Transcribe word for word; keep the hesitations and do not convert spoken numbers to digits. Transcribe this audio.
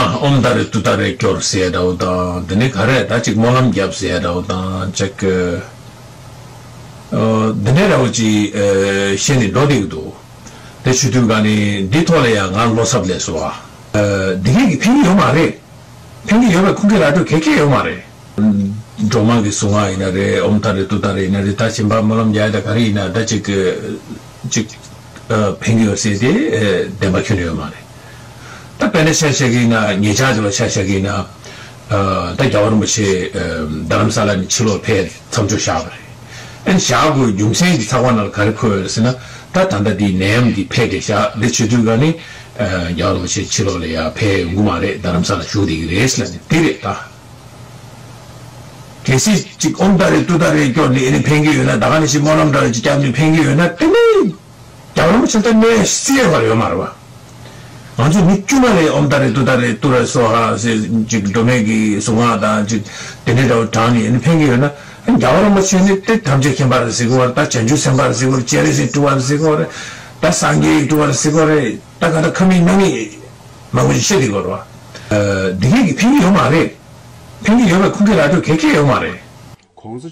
ཨོཾ་ཏཱ་རེ་ཏུཏྟཱ་རེ་སྐྱོར་ཟེར་ཡ་འདྲ་བོ་དང་། དེ་ནས་ག་རེ་ད་ཅིག་སྨོན་ལམ་རྒྱབ་ཟེར་ཡ་འདྲ་བོ་དང་། ཅིག་ཨ་འདི་འདྲ་འདྲ་བོ་ཅིག་ཨ་བཤད་ནས་འགྲོ་བསྡད་ཀྱི་འདུག་དེ་བྱེད་དུས་ག་ནས་འདི་ཐོག་ལ་ཡང་ང་བློ་འཚབ་སླེབས་སོང་ཨ། ཨ་འདི་གས་ཀྱི་ཕན་གྱི་ཡོད་མ་རེད། ཕན་གྱི་ཡོད་པའི་ཁུངས་སྐྱེལ་ར་སྤྲོད་གལ་ཆེ་ཡོད་མ་རེད། སྒྲོལ་མ་གི་གཟུངས་སྔགས་ཡིན་ན་རེད། ཨོཾ་ཏཱ་རེ་ཏུཏྟཱ་རེ་ཡིན་ན་རེད། ད་སྦྱིན་པ་སྨོན་ལམ་རྒྱག་ཡ་ད་ག་རེ་ཡིན་ན་ད་ཅིག་ཅིག་ཨ་ཕན་གྱི་ཡོད་ཟེར་ཏེ་ཨ་བདེན་པ་ཁྱོན་ནས་ཡོད་མ་རེད། ད་དཔེར་ན་ཆ་བཞག་གི་ཡིན་ན། ངེད་ཅག་ཚོ་ལ་ཆ་བཞག་གི་ཡིན་ན། ཨ་ད་རྒྱལ་བ་རིན་པོ་ཆེ་ཨ་རྡ་རམ་ས་ལ་ནས་ཕྱི་ལོགས་ཕེབས་མཚམས་འཇོག་བཞག་པ་རེད། ཨ་ནི་བཞག་དགོས་རྒྱུ་མཚན་གྱི་ཚགས་པར་ནང་ལ་ག་རེ་འཁོད་ཡོད་ཟེར་ན། ད་ད་ལྟ་འདི་ནད་ཡམས་འདི་ཕེབས་བསྡད་ཤག་འདི་བྱེད་དུས་ག་ནས་ཨ་རྒྱལ་བ་རིན་པོ་ཆེ་ཕྱི་ལོགས་ལ་ཡར་ཕེབས་ཡོང་གི་མ་རེད། རྡ་རམ་ས་ལ་བཞུགས་བསྡད་ཀྱི་རེད་ཟེར་ལབ་ནས་འདི་རེད་ད། གལ་སྲིད་ཅིག་ཨོཾ་ཏཱ་རེ་ཏུཏྟཱ་རེ་སྐྱོར་ནས་ཨ་ནི་ཕན་གྱི་ཡོད་ན། ད་ག་ནང་བཞིན་སྨོན་ལམ་འདྲ་ཅིག་བརྒྱབ་ནས་ཕན་གྱི་ཡོད་ན། དེ་ནས་རྒྱལ་བ་རིན་པོ་ཆེ་ལ་ད་གནོད་སྲིད་ཡ་བར་ཡོད་མ་རེད་བ། ང་ཚོ་མི་དཀྱུས་མ་ལས་ཨོཾ་ཏཱ་རེ་ཏུཏྟཱ་རེ་ཏུ་རེ་སྭཱ་ཧཱ་ཟེར་ཅིག་སྒྲོལ་མའི་གི་གཟུངས་སྔགས་དང་ཅིག་དེ་འདྲའི་འདྲ་བོ་བགྲངས་ནས་ཨ་ནི་ཕན་གྱི་ཡོད་ན། རྒྱལ་བ་རིན་པོ་ཆེ་ནི་དེ་ཐམས་ཅད་མཁྱེན་པ་རེད་ཟེར་གི་ཡོད་རེད། ད་བྱང་ཆུབ་སེམས་དཔའ་རེད་ཟེར་གི་ཡོད་རེད། སྤྱན་རས་གཟིགས་སྤྲུལ་པ་རེད་ཟེར་གི་ཡོད་རེད། ད་སངས་རྒྱས་ཀྱི་སྤྲུལ་པ་རེད་ཟེར་གི་ཡོད་རེད། ད་ག་ད་ཁ་མིག་སྣ་མིག་མང་པོ་ཞིག་བཤད་བསྡད་ཀྱི་ཡོད་རེད་བ། ཨ་འདི་གས་ཀྱི་ཕན་གྱི་ཡོད་མ་རེད། ཕན་གྱི་ཡོད་པའི་ཁུངས་སྐྱེལ་ར་སྤྲོད་གལ་ཆེ་ཡོད་མ་རེད། གོང་ས་